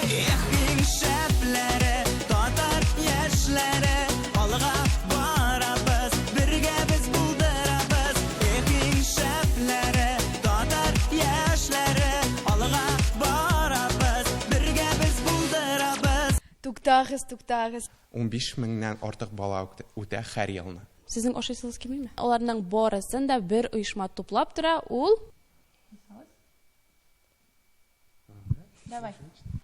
Эх, иң шәпләре, татар яшьләре, алга барабыз, бергә без булдырабыз. Эх, иң шәпләре, татар яшьләре, алга барабыз, бергә без булдырабыз. Туктагыз, туктагыз. 15 меңнән артык бала үтә һәр елны. Сезнең ашыйсыгыз килмиме? Аларның барысын да бер оешма туплап тора, ул Давай.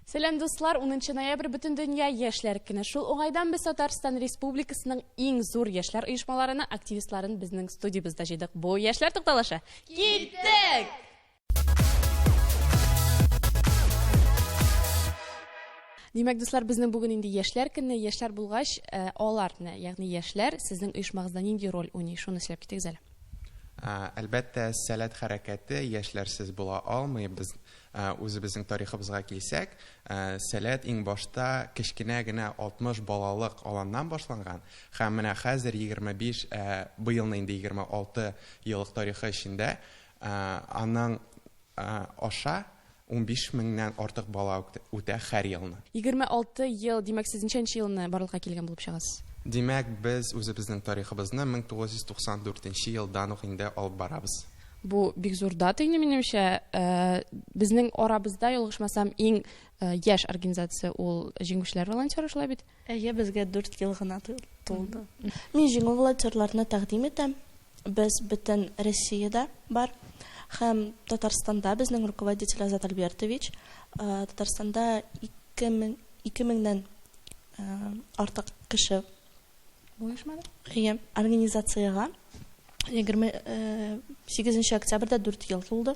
Сәлам, дуслар! 10 ноябрь Бөтендөнья яшьләр көне. Шул уңайдан без Татарстан Республикасының иң зур яшьләр оешмаларының активистларын безнең студиябездә җыйдык. Бу яшьләр тукталышы. Киттек! Димәк, дуслар, безнең бүген инде яшьләр көне, яшьләр булгач, э, алар, ягъни яшьләр сезнең оешмагызда нинди роль уйный? Шуны сөйләп китегез әле. Әлбәттә, Сәләт хәрәкәте яшьләрсез була алмый. Без үзебезнең тарихыбызга килсәк, Сәләт иң башта кечкенә генә 60 балалык аланнан башланган һәм менә хәзер 25, быелны инде 26 еллык тарихы эчендә аның аша 15 меңнән артык бала үтә һәр елны. 26 ел, димәк, сез ничәнче елны барлыкка килгән булып чыгасыз? Димәк, без үзебезнең тарихыбызны 1994 нче елдан ук инде алып барабыз. Бу бик зур дата инде, минемчә. Безнең арабызда, ялгышмасам, иң яшь организация ул Җиңүчеләр волонтеры, шулай бит? Әйе, безгә дүрт ел гына тулды. Мин Җиңү волонтерларына тәкъдим итәм. Без бөтен Россиядә бар һәм Татарстанда безнең руководитель Азат Альбертович. Татарстанда 2000 ике меңнән артык кеше. Бу оешмада? Әйе, организациягә 28 октябрьдә дүрт ел тулды.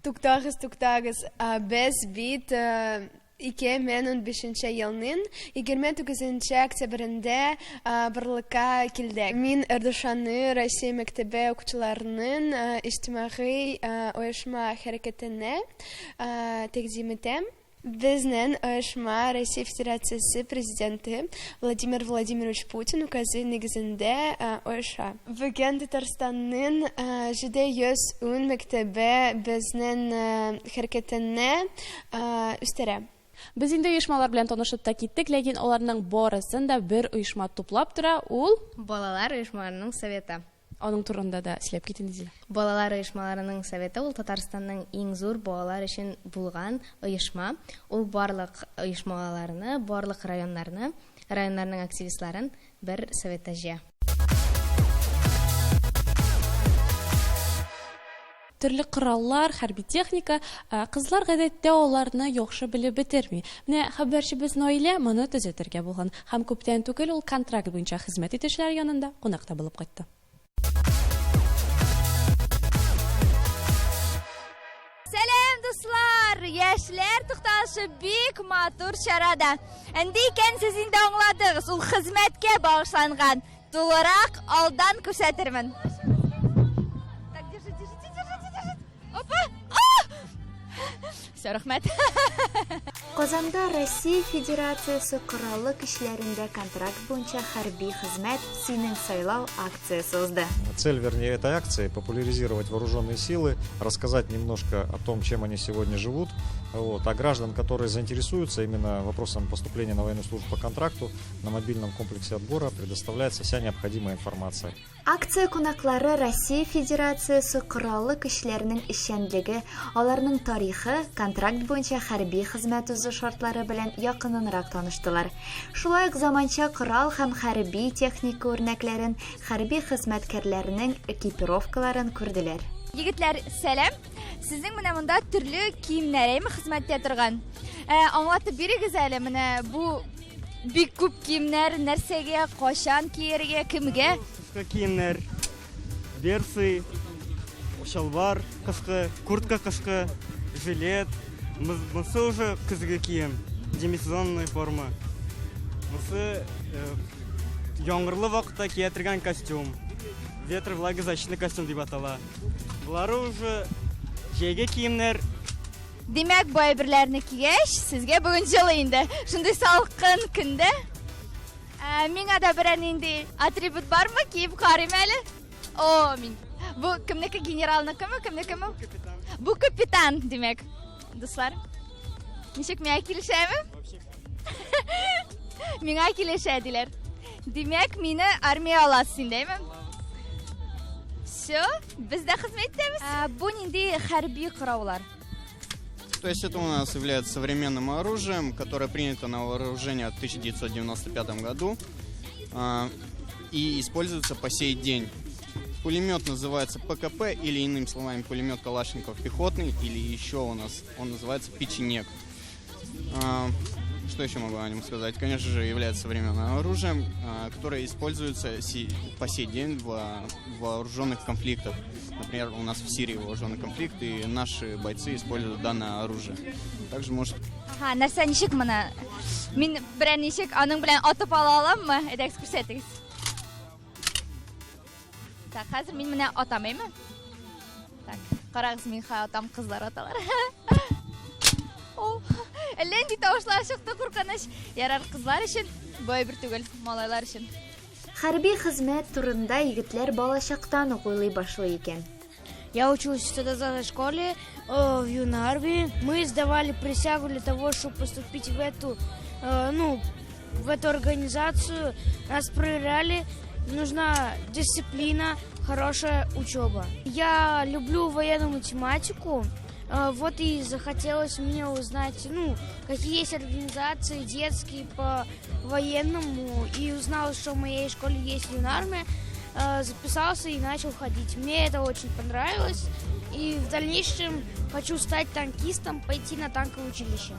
Туктагыз, туктагыз, без бит 2015 елның 29 октябрендә барлыкка килдек. Мин РДШны Россия мәктәбе укучыларының иҗтимагый оешма хәрәкәтенә тәкъдим итәм. Безнең оешма Россия Федерациясе Президенты Владимир Владимирович Путин указы нигезендә оеша. Бүген Татарстанның 710 мәктәбе безнең хәрәкәтенә үстерә. Без инде оешмалар белән танышып та киттек, ләкин аларның барысын да бер оешма туплап тора, ул. Балалар оешмаларының советы. Аның турында да сөйләп кит инде, Зилә. Балалар оешмаларының советы ул Татарстанның иң зур балалар өчен булган оешма. Ул барлык оешмаларны, барлык районнарны, районнарның активистларын бер советта җыя. Төрле кораллар, хәрби техника, ә кызлар гадәттә аларны яхшы белеп бетерми. Менә хәбәрчебез Наилә моны төзәтергә булган һәм күптән түгел ул контракт буенча хезмәт итүчеләр янында кунакта булып кайтты. Сәлам, дуслар! Яшьләр тукталышы бик матур чарада. Инде икән сез инде аңладыгыз, ул хезмәткә багышланган. Тулырак алдан күрсәтермен. Так, держи, держите, держите, держите. Опа! А! Все, рәхмәт. Казанда Россия Федерациясе Кораллы Көчләрендә контракт буенча хәрби хезмәт, синең сайлау акциясе узды. Цель, вернее, этой акции – популяризировать вооруженные силы, рассказать немножко о том, чем они сегодня живут. Вот. А граждан, которые заинтересуются именно вопросом поступления на военную службу по контракту, на мобильном комплексе отбора предоставляется вся необходимая информация. Акция кунаклары Россия Федерациясе Кораллы Көчләренең эшчәнлеге, аларның тарихы, контракт буенча хәрби хезмәт узу шартлары белән якыннанрак таныштылар. Шулай ук заманча корал һәм хәрби техника үрнәкләрен, хәрби хезмәткәрләрнең экипировкаларын күрделәр. Егетләр, сәлам! Сезнең менә монда төрле киемнәр, әйме, хезмәттә торган. Ә, аңлатып бирегез әле, менә бу Бик күп киемнәр, нәрсәгә, кайчан кияргә, кемгә? Кышкы киемнәр, берцы, чалбар кышкы, куртка кышкы, жилет. Монысы уже көзге кием, демисезонная форма. Монысы э, яңгырлы вакытта кия торган костюм. Ветро влагозащитный костюм дип атала. Болары уже җәйге киемнәр. Димәк, бу әйберләрне кигәч, сезгә бүген җылы инде. Шундый салкын көндә. Ә, миңа да берәр нинди атрибут бармы? Киеп карыйм әле. О, мин. Бу кемнеке, генералныкымы, кемнекеме? Бу капитан, димәк. Дуслар. Ничек миңа килешәме? Миңа килешә диләр. Димәк, мине армия аласыз инде, әйме? Все, без дә хезмәт итәбез. Бу нинди хәрби кораллар? То есть это у нас является современным оружием, которое принято на вооружение в 1995 году и используется по сей день. Пулемет называется ПКП, или иными словами пулемет Калашников пехотный, или еще у нас он называется Печенег. Что еще могу о нем сказать? Конечно же, является современным оружием, которое используется по сей день в вооруженных конфликтах. Например, у нас в Сирии вооруженный конфликт, и наши бойцы используют данное оружие. Также может... Ага, нәрсә ничек моны? Мин берәр ничек аның белән атып ала аламмы? Әйдәгез күрсәтегез. Так, хәзер мин менә атам, әйме? Так, карагыз, мин хәзер атам, кызлар аталар. О, әллә нинди тавышлар чыкты, куркыныч. Ярар, кызлар өчен бу әйбер түгел, малайлар өчен. Хәрби хезмәт турында егетләр балачактан ук уйлый башлый икән. Я учился в 120 школе, в юнармии. Мы сдавали присягу для того, чтобы поступить в эту, ну, в эту организацию. Нас проверяли. Нужна дисциплина, хорошая учеба. Я люблю военную математику. Вот и захотелось мне узнать, ну, какие есть организации детские по военному. И узнал, что в моей школе есть юнармия. Записался и начал ходить. Мне это очень понравилось. И в дальнейшем хочу стать танкистом, пойти на танковое училище.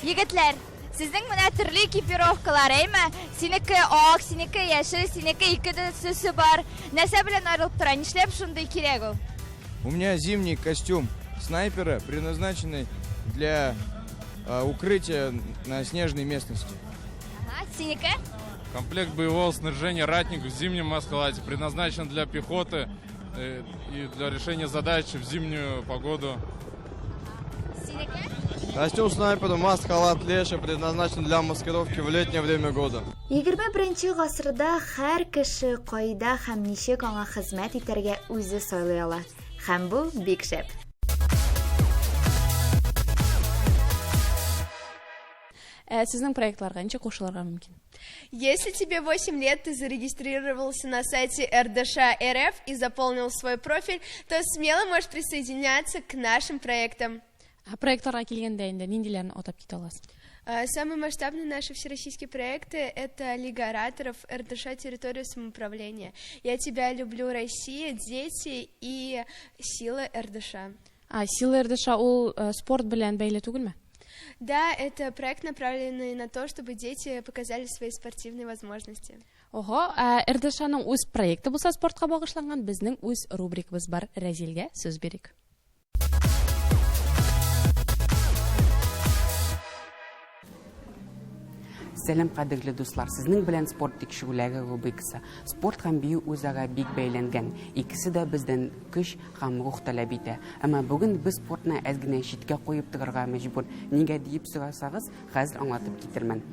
Егетләр, сезнең менә төрле экипировкалар, әйме? Синеке ак, синеке яшел, синеке ике төсе бар. Нәрсә белән аерылып тора? Нишләп шундый кирәк ул? У меня зимний костюм снайпера, предназначенный для укрытия на снежной местности. Ага, синеке? Комплект боевого снаряжения «Ратник» в зимнем маскхалате предназначен для пехоты и для решения задач в зимнюю погоду. Синеке? Костюм снайпера маскхалат Леша предназначен для маскировки в летнее время года. 21 гасырда һәр кеше кайда һәм ничек аңа хезмәт итәргә үзе сайлый ала. Һәм бу бик шәп. Сезнең проектларга ничек кушылырга мөмкин? Если тебе 8 лет, ты зарегистрировался на сайте РДШ РФ и заполнил свой профиль, то смело можешь присоединяться к нашим проектам. Ә проектларга килгәндә инде ниндиләрен атап китә аласыз? Самые масштабные наши всероссийские проекты – это Лига ораторов, РДШ «Территория самоуправления», «Я тебя люблю, Россия», «Дети» и «Сила РДШ». А Сила РДШ ул спорт белән бәйле түгелме? Да, это проект, направленный на то, чтобы дети показали свои спортивные возможности. Ого, ә РДШның үз проекты булса спортка багышланган, безнең үз рубрикабыз бар. Рәзилгә сүз бирик. Сәлам, кадерле дуслар! Сезнең белән спорт тикшерүләре рубрикасы. Спорт һәм бию үзара бик бәйләнгән. Икесе дә бездән көч һәм рух таләп итә. Әмма бүген без спортны әз генә читкә куеп торырга мәҗбүр. Нигә диеп сорасагыз, хәзер аңлатып китермен.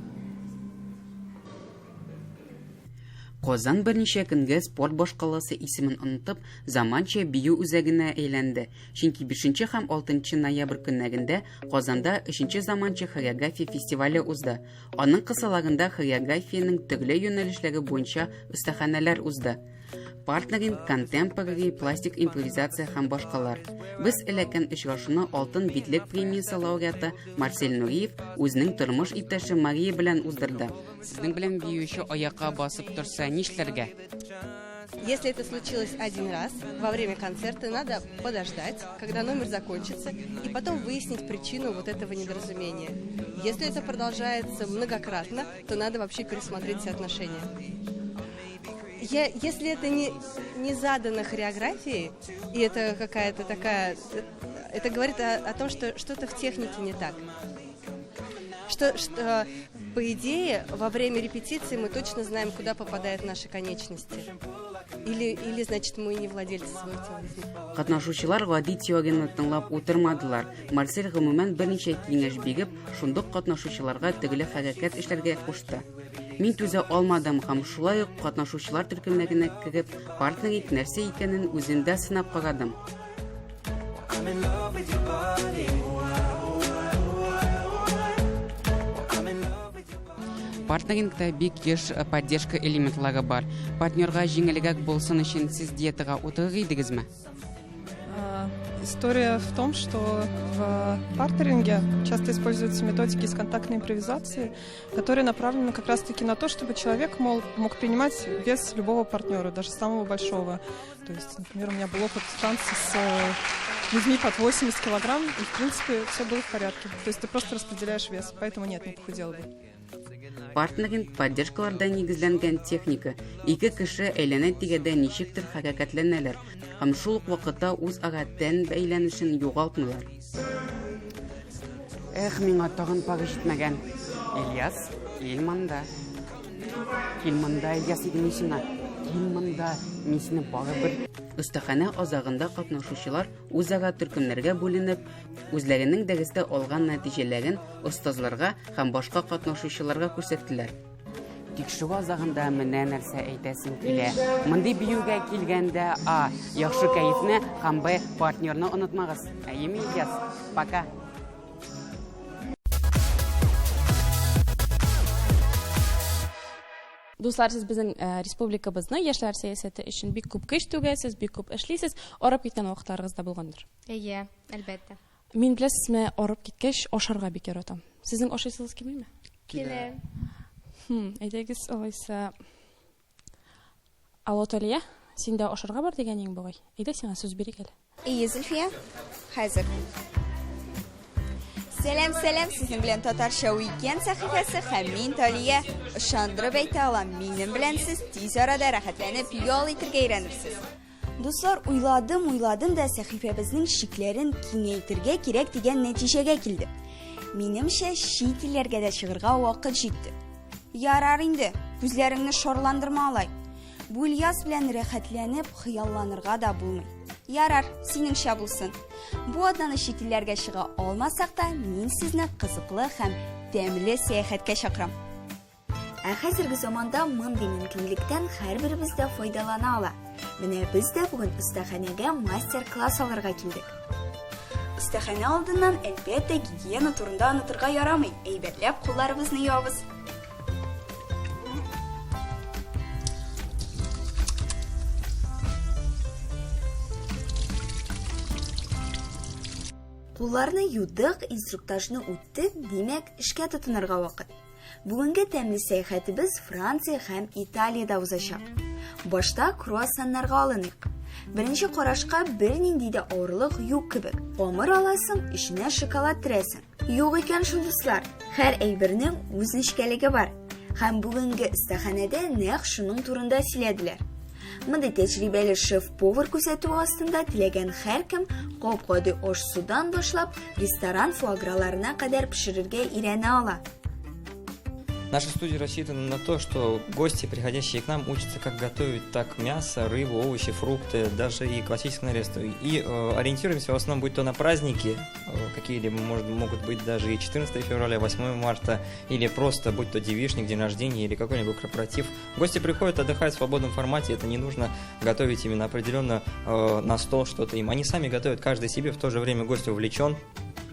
Казан берничә көнгә спорт башкаласы исемен онытып, заманча бию үзәгенә әйләнде. Чөнки 5 һәм 6 ноябрь көннәрендә Казанда 3 заманча хореография фестивале узды. Аның кысаларында хореографиянең төрле юнәлешләре буенча остаханәләр узды. Партнеринг, контемпорари, пластик импровизация һәм башкалар. Без эләккән очрашуны Алтын битлек премиясе лауреаты Марсель Нуриев үзенең тормыш иптәше Мария белән уздырды. Сезнең белән биюче аякка басып торса нишләргә? Если это случилось один раз, во время концерта надо подождать, когда номер закончится, и потом выяснить причину вот этого недоразумения. Если это продолжается многократно, то надо вообще пересмотреть все отношения. Если это не задано хореографией, и это какая-то такая... Это говорит о том, что что-то в технике не так. Что, по идее, во время репетиции мы точно знаем, куда попадают наши конечности. Или значит, мы не владельцы своего тела. Катнашучылар гади теорияне тыңлап утырмадылар. Марсель гомумән берничә киңәш биреп, шундук катнашучыларга төрле хәрәкәт эшләргә кушты. Мин түзә алмадым һәм шулай ук катнашучылар төркемнәренә кереп, партнеринг нәрсә икәнен үземдә сынап карадым. I'm in love with your body. I'm in love with your Партнерингта бик еш поддержка элементлары бар. Партнерга җиңелрәк булсын өчен сез диетага утырыр идегезме? История в том, что в партнеринге часто используются методики из контактной импровизации, которые направлены как раз-таки на то, чтобы человек мог принимать вес любого партнера, даже самого большого. То есть, например, у меня был опыт танца с людьми под 80 килограмм, и, в принципе, все было в порядке. То есть ты просто распределяешь вес, поэтому нет, не похудела бы. Партнеринг поддержкаларда нигезләнгән техника. Ике кеше әйләнә-тирәдә ничектер хәрәкәтләнәләр һәм шул ук вакытта үзара тән бәйләнешен югалтмыйлар. Эх, миңа тагын пары җитмәгән. Ильяс, кил монда. Кил монда, Ильяс, дидем мин сиңа. Кил монда, мин сине барыбер. Остаханә азагында катнашучылар үзара төркемнәргә бүленеп, үзләренең дәрестә алган нәтиҗәләрен остазларга һәм башка катнашучыларга күрсәттеләр. Тикшерү азагында менә нәрсә әйтәсем килә. Мондый биюгә килгәндә А, яхшы кәефне һәм Б, партнерны онытмагыз. Әйеме, Ильяс? Пока! Дуслар, сез безнең республикабызны яшьләр сәясәте өчен бик күп көч түгәсез, бик күп эшлисез. Арып киткән вакытларыгыз да булгандыр. Әйе, әлбәттә. Мин, беләсезме, арып киткәч, ашарга бик яратам. Сезнең ашыйсыгыз килмиме? Килә. Хм, әйдәгез, алайса. Алло, Талия, син дә ашарга бар дигән иң бугай. Әйдә, сиңа сүз бирик әле. Әйе, Зөлфия, хәзер. Сәлам, сәлам, сезнең белән Татарча Уикенд сәхифәсе һәм мин Талия. Ышандырып әйтә алам, минем белән сез тиз арада рәхәтләнеп ял итергә өйрәнерсез. Дуслар, уйладым, уйладым да сәхифәбезнең чикләрен киңәйтергә кирәк дигән нәтиҗәгә килдем. Минемчә, чит илләргә дә чыгырга вакыт җитте. Ярар инде, күзләреңне шарландырма алай. Бу Ильяс белән рәхәтләнеп хыялланырга да булмый. Ярар, синеңчә булсын. Бу атнаны чит илләргә чыга алмасак та, мин сезне кызыклы һәм тәмле сәяхәткә чакырам. Ә хәзерге заманда мондый мөмкинлектән һәрберебез дә файдалана ала. Менә без дә бүген остаханәгә мастер-класс алырга килдек. Остаханә алдыннан, әлбәттә, гигиена турында онытырга ярамый. Әйбәтләп кулларыбызны юабыз. Кулларны юдык, инструктажны үттек, димәк, эшкә тотынырга вакыт. Бүгенге тәмле сәяхәтебез Франция һәм Италиядә узачак. Башта круассаннарга алыныйк. Беренче карашка бернинди дә авырлык юк кебек. Камыр аласың, эченә шоколад терәсең. Юк икән шул, дуслар. Һәр әйбернең үз нечкәлеге бар. Һәм бүгенге остаханәдә нәкъ шуның турында сөйләделәр. Мондый тәҗрибәле шеф-повар күзәтүе астында теләгән һәркем кап-гади аш-судан башлап ресторан фуаграларына кадәр пешерергә өйрәнә ала. Наша студия рассчитана на то, что гости, приходящие к нам, учатся как готовить так мясо, рыбу, овощи, фрукты, даже и классическую нарезку. И ориентируемся в основном, будь то на праздники, какие-либо, может, могут быть даже и 14 февраля, 8 марта, или просто, будь то девичник, день рождения или какой-нибудь корпоратив. Гости приходят, отдыхают в свободном формате, это не нужно готовить именно определенно на стол что-то им. Они сами готовят каждый себе, в то же время гость увлечен,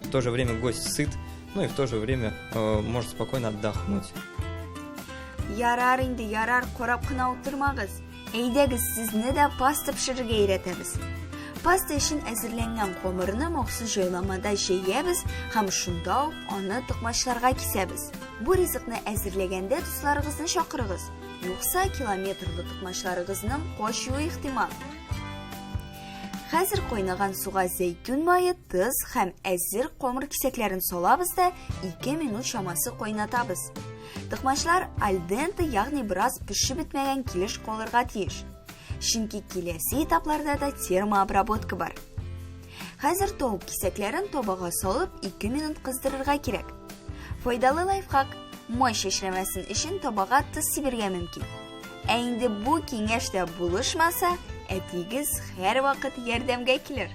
в то же время гость сыт, ну и в то же время может спокойно отдохнуть. Ярар инде, ярар, карап кына утырмагыз. Әйдәгез, сезне дә паста пешерергә өйрәтәбез. Паста өчен әзерләнгән камырны махсус җайламада җәябез һәм шунда ук аны токмачларга кисәбез. Бу ризыкны әзерләгәндә дусларыгызны чакырыгыз, юкса километрлы токмачларыгызның качуы ихтимал. Хәзер кайнаган суга зәйтүн мае, тоз һәм әзер камыр кисәкләрен салабыз да 2 минут чамасы кайнатабыз. Токмачлар аль денте, ягъни бераз пешеп бетмәгән килеш калырга тиеш. Чөнки киләсе этапларда да термообработка бар. Хәзер тавык кисәкләрен табага салып 2 минут кыздырырга кирәк. Файдалы лайфхак: май чәчрәмәсен өчен табага тоз сибергә мөмкин. Ә инде бу киңәш тә булышмаса, әтиегез һәрвакыт ярдәмгә килер.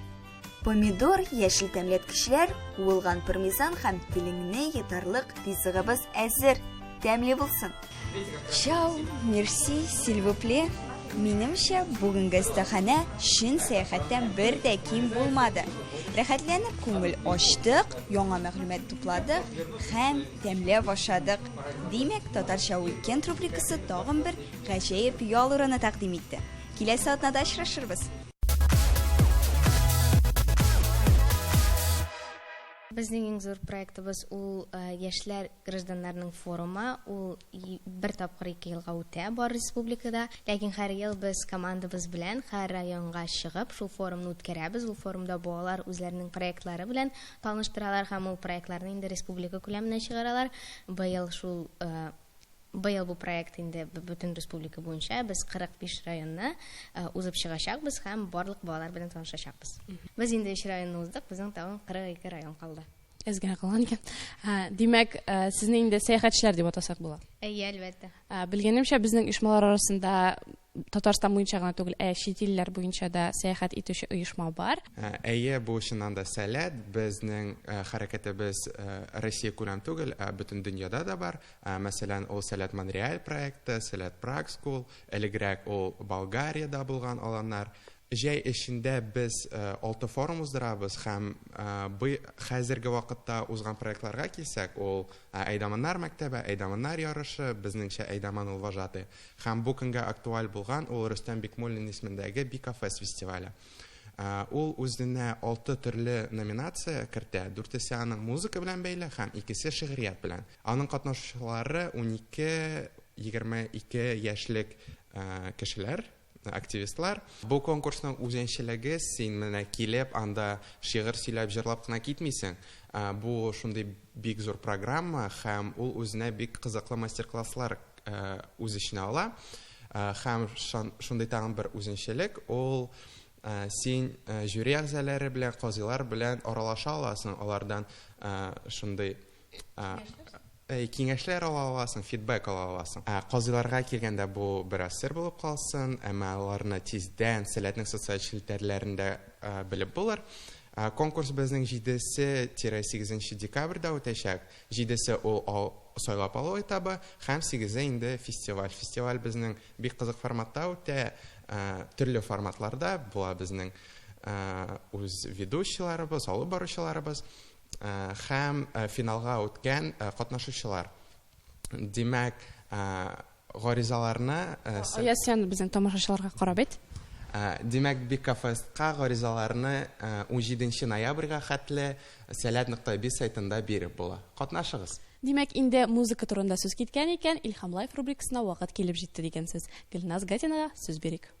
Помидор, яшел тәмләткечләр, уылган пармезан һәм телеңне йотарлык ризыгыбыз әзер. Тәмле булсын. Чао, мерси, сильвупле. Минемчә, бүгенге остаханә чын сәяхәттән бер дә ким булмады. Рәхәтләнеп күңел ачтык, яңа мәгълүмат тупладык һәм тәмләп ашадык. Димәк, Татарча уикенд рубрикасы тагын бер гаҗәеп ял урыны тәкъдим итте. Киләсе атнада очрашырбыз! Безнең иң зур проектыбыз ул яшьләр гражданнарның форумы. Ул бер тапкыр ике елга үтә бар республикада. Ләкин һәр ел без командабыз белән һәр районга чыгып, шул форумны үткәрәбез. Ул форумда балалар үзләренең проектлары белән таныштыралар һәм ул проектларны инде республика күләменә чыгаралар. Быел шул Быел бу проект инде бөтен республика буенча без 45 районны узып чыгачакбыз һәм барлык балалар белән танышачакбыз. Без инде өч районны уздык, безнең тагын 42 район калды. Әз генә калган икән. Димәк, сезне инде сәяхәтчеләр дип атасак була. Әйе, әлбәттә. Белгәнемчә, безнең оешмалар арасында Татарстан буенча гына түгел, ә чит илләр буенча да сәяхәт итүче оешма бар. Әйе, бу чыннан да Сәләт. Безнең хәрәкәтебез Россия күләм түгел, ә бөтен дөньяда да бар. Мәсәлән, ул Сәләт Монреаль проекты, Сәләт Праг School, элегрәк ул Болгариядә булган аланнар. Җәй эчендә без алты форум уздырабыз һәм хәзерге вакытта узган проектларга килсәк, ул Әйдаманнар мәктәбе, Әйдаманнар ярышы, безнеңчә Әйдаман ул вожатый. Һәм бу көнгә актуаль булган ул Рөстәм Бикмуллин исемендәге Бикафест фестивале. Ул үзенә алты төрле номинация кертә, дүртесе аның музыка белән бәйле һәм икесе шигърият белән. Аның катнашучылары унике, 22 яшьлек кешеләр, активистлар. Бу конкурсның үзенчәлеге, син менә килеп, анда шигырь сөйләп, җырлап кына китмисең. Бу шундый бик зур программа һәм ул үзенә бик кызыклы мастер-класслар үз эченә ала. Һәм шундый тагын бер үзенчәлек, ул син жюри әгъзалары белән, казыйлар белән аралаша аласың, алардан шундый киңәшләр ала аласың, фидбэк ала аласың. Ә казыйларга килгәндә бу бераз сер булып калсын, әмма аларны тиздән Сәләтнең социаль челтәрләрендә белеп булыр. Конкурс безнең 7-8 декабрьдә үтәчәк. Җидесе ул сайлап алу этабы һәм сигезе инде фестиваль. Фестиваль безнең бик кызык форматта үтә, төрле форматларда була безнең үз ведущийларыбыз, алып баручыларыбыз һәм финалга үткән катнашучылар. Димәк, гаризаларны Аяз, син безнең тамашачыларга карап әйт. Димәк, Бикафестка гаризаларны 17 ноябрьгә хәтле сәләт нокта биз сайтында биреп була. Катнашыгыз. Димәк, инде музыка турында сүз киткән икән, Илһам Лайф рубрикасына вакыт килеп җитте дигән сүз. Гөлназ Гатинага сүз бирик.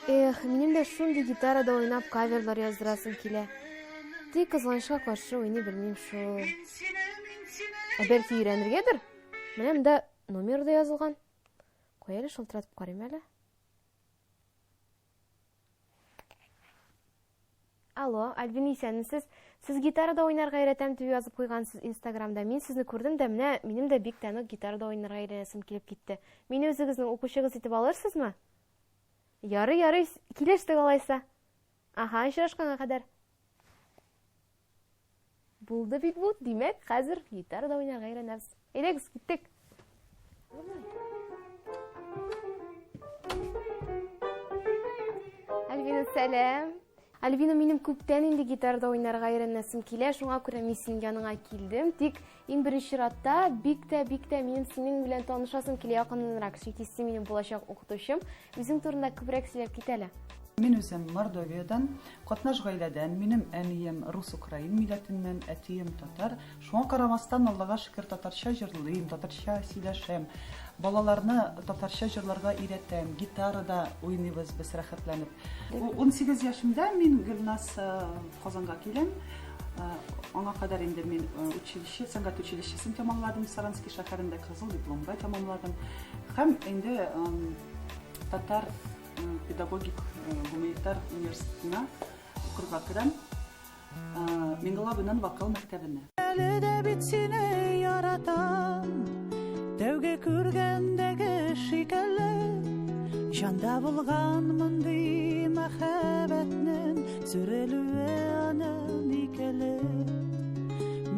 Эх, минем дә шундый гитарада уйнап каверлар яздырасым килә. Тик кызганычка каршы уйный белмим шул. Ә бәлки өйрәнергәдер? Менә монда номер да язылган. Кая әле шалтыратып карыйм әле. Алло, Альбина, исәнмесез. Сез гитарада уйнарга өйрәтәм дип язып куйгансыз Инстаграмда. Мин сезне күрдем дә, менә минем дә бик тәмле гитарада уйнарга өйрәнәсем килеп китте. Мине үзегезнең укучыгыз итеп алырсызмы? Ярый, ярый, килештек алайса. Аһа, очрашканга кадәр. Булды бит бу, димәк, хәзер гитарада уйнарга өйрәнәбез. Әйдәгез, киттек. Альбина, сәлам. Альбина, минем күптән инде гитарада уйнарга өйрәнәсем килә, шуңа күрә мин синең яныңа килдем. Тик иң беренче чиратта бик тә, бик тә минем синең белән танышасым килә якыннанрак, чөнки син минем булачак укытучым. Үзең турында күбрәк сөйләп кит әле. Мин үзем Мордовиядән, катнаш гаиләдән, минем әнием рус-украин милләтеннән, әтием татар. Шуңа карамастан, Аллага шөкер, татарча җырлыйм, татарча сөйләшәм. Балаларны татарча җырларга өйрәтәм, гитарада уйныйбыз без рәхәтләнеп. 18 яшемдә мин Гөлназ Казанга киләм. Аңа кадәр инде мин училище, сәнгать училищесын тәмамладым, Саранский шәһәрендә кызыл дипломга тәмамладым. Һәм инде татар педагогик гуманитар университетына укырга керәм. Миңнулла абыйның вокал мәктәбенә. Әле дә бит сине яратам, тәүге күргәндәге шикелле. Җанда булган мондый мәхәббәтнең сүрелүе аның икеле.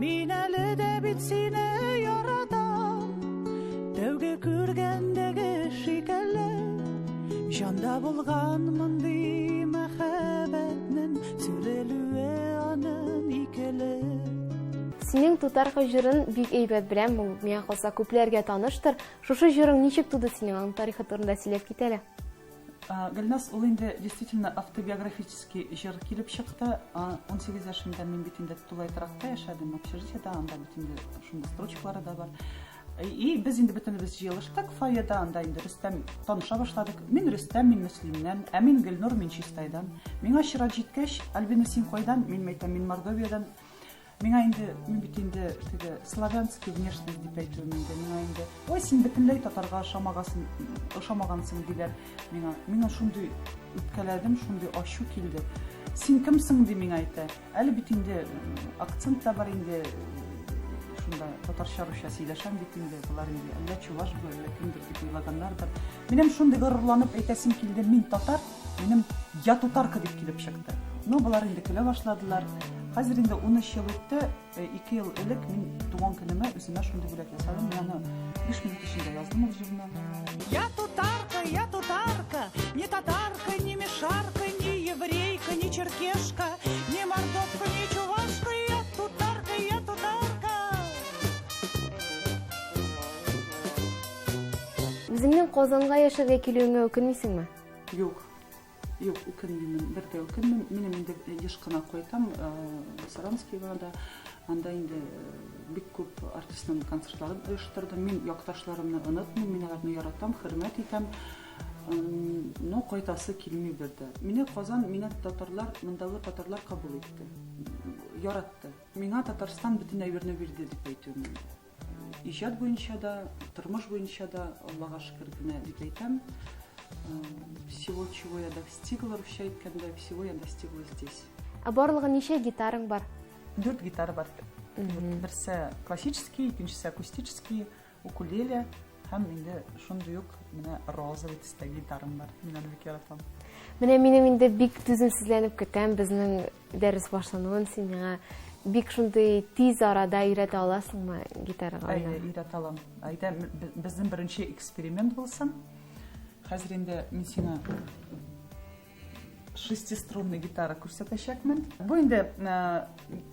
Мин әле дә бит сине яратам. Тәүге күргәндәге шикелле, җанда булган мондый мәхәббәтнең сүрелүе аның икеле. Синең Тутарка җырын бик әйбәт беләм, ул миңа калса күпләргә таныштыр. Шушы җырың ничек туды синең, аның тарихы турында сөйләп кит әле. Гөлназ, ул инде действительно автобиографический җыр килеп чыкты. 18 яшемдә мин бит инде тулай торакта яшәдем, общежитиедә, анда бит инде шунда строчкалары да бар. И без инде бөтенебез җыелыштык фойеда, анда инде Рөстәм таныша башладык. Мин Рөстәм, мин Мөслимнән, ә мин Гөлнур, мин Чистайдан. Миңа чират җиткәч, Альбина, син кайдан? Мин әйтәм, мин Мордовиядән. Миңа инде, мин бит инде теге славянский внешность дип әйтүем инде, миңа инде, ой, син бөтенләй татарга ошамагансың, ошамагансың диләр миңа. Миңа шундый үпкәләдем, шундый ачу килде. Син кемсең, ди миңа әйтә. Әле бит инде акцент та бар инде, шунда татарча, русча сөйләшәм бит инде, болар инде әллә чуваш бу, әллә кемдер дип уйлаганнардыр. Минем шундый горурланып әйтәсем килде, мин татар, минем я тутарка дип килеп чыкты. Ну, болар инде көлә башладылар. Хәзер инде 13 ел үтте, 2 ел элек мин туган көнемә үземә шундый бүләк ясадым. Мин аны 5 минут эчендә яздым ул җырны. Я тутарка, я тутарка, не татарка, не мишарка, не еврейка, не черкешка, не мордовка, не чувашка, я тутарка, я тутарка. Үзеңнең Казанга яшәргә килүеңә үкенмисеңме? Юк. Юк, үкенмимен, бер дә үкенмим. Минем инде еш кына кайтам Саранскига да. Анда инде бик күп артистның концертларын оештырдым. Мин якташларымны онытмыйм, мин аларны яратам, хөрмәт итәм. Но кайтасы килми бер дә. Мине Казан, мине татарлар, мондагы татарлар кабул итте. Яратты. Миңа Татарстан бөтен әйберне бирде дип әйтүем инде. Иҗат буенча да, тормыш буенча да, Аллага шөкер генә дип әйтәм. Всего, чего я достигла, русча әйткәндә, всего я достигла здесь. Ә барлыгы ничә гитараң бар? Дүрт гитара бар. Берсе классический, икенчесе акустический, укулеле һәм инде шундый ук менә розовый төстәге гитарам бар. Мин аны бик яратам. Менә минем инде бик түземсезләнеп көтәм безнең дәрес башлануын. Син миңа бик шундый тиз арада өйрәтә аласыңмы гитарага уйнарга? Әйдә, өйрәтә алам. Әйдә, безнең беренче эксперимент булсын. Хәзер инде мин сиңа шестиструнный гитара күрсәтәчәкмен. Бу инде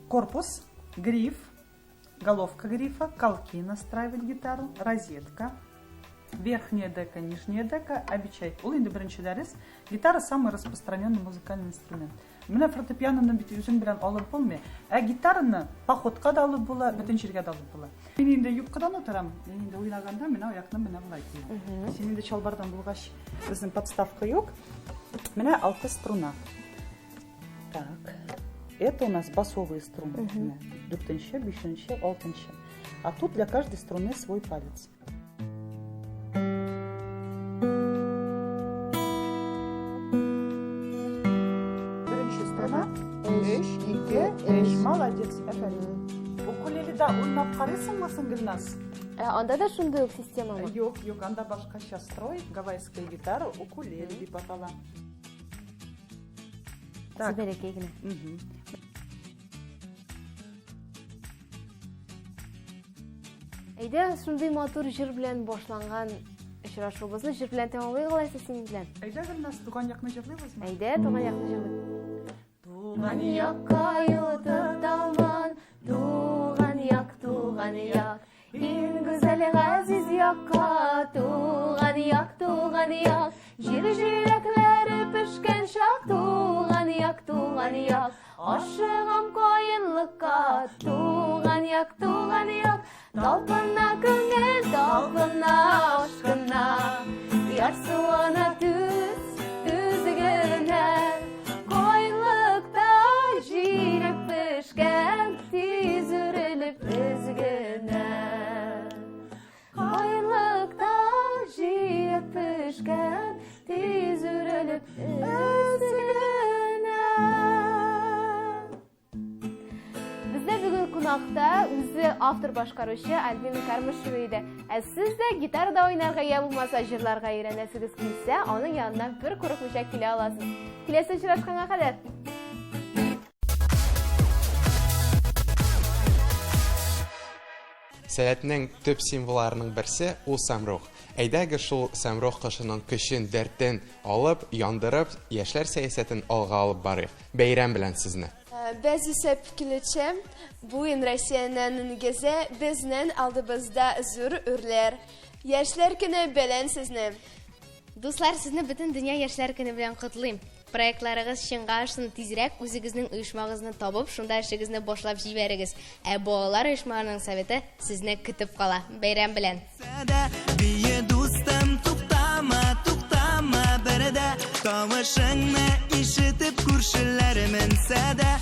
корпус, гриф, головка грифа, колки настраивать гитару, розетка, верхняя дека, нижняя дека, обечайка. Ул инде беренче дәрес. Гитара самый распространенный музыкальный инструмент. Менә фортепианоны бит үзең белән алып булмый. Ә гитараны походка да алып була, бөтен җиргә дә алып була. Мин инде юбкадан утырам. Мин инде уйнаганда менә аякны менә болай киям. Син инде чалбардан булгач, безнең подставка юк. Менә алты струна. Так. Это у нас басовые струны. Менә дүртенче, бишенче, алтынчы. А тут для каждой струны свой палец. Беренче струна. Өч, ике, өч. Молодец, афәрин. Укулеледа уйнап карыйсыңмы соң, Гөлназ? Ә, анда да шундый ук системамы? Юк, юк, анда башкача строй, гавайская гитара, укулеле дип атала. Так. Бәләкәй генә. Әйдә, шундый матур җыр белән башланган очрашуыбызны җыр белән тәмамлыйк алайса синең белән. Әйдә, Гөлназ, туган якны җырлыйбызмы? Әйдә, туган якны җырлыйк. Туган якка юл тотаман, туган як, туган як. Иң гүзәл газиз якка, туган як, туган як. Җир җиләкләре пешкән чак, туган як, туган як. Ашыгам каенлыкка, туган як, туган як. Талпына күңел, талпына, ашкына. Ярсуына түз, түз генә. Каенлыкта җиләк пешкән, тиз үрелеп өз генә. Каенлыкта җиләк пешкән, тиз үрелеп өз генә. Бездә бүген кунакта үзе автор башкаручы Альбина Кармышева иде. Ә сез дә гитарада уйнарга я булмаса җырларга өйрәнәсегез килсә, аның янына бер курыкмыйча килә аласыз. Киләсе очрашканга кадәр! Сәләтнең төп символларының берсе ул сәмрух. Әйдәгез шул сәмрух кошының көчен, дәртен алып, яндырып, яшьләр сәясәтен алга алып барыйк. Бәйрәм белән сезне! Без үсеп килүче буын Россиянең нигезе, безнең алдыбызда зур үрләр. Яшьләр көне белән сезне! Дуслар, сезне Бөтендөнья яшьләр көне белән котлыйм! Проектларыгыз чынга ашсын, тизрәк үзегезнең оешмагызны табып, шунда эшегезне башлап җибәрегез. Ә балалар оешмаларының советы сезне көтеп кала. Бәйрәм белән! Бие дустым, туктама, туктама бер дә. Тавышыңны ишетеп күршеләр менсә дә.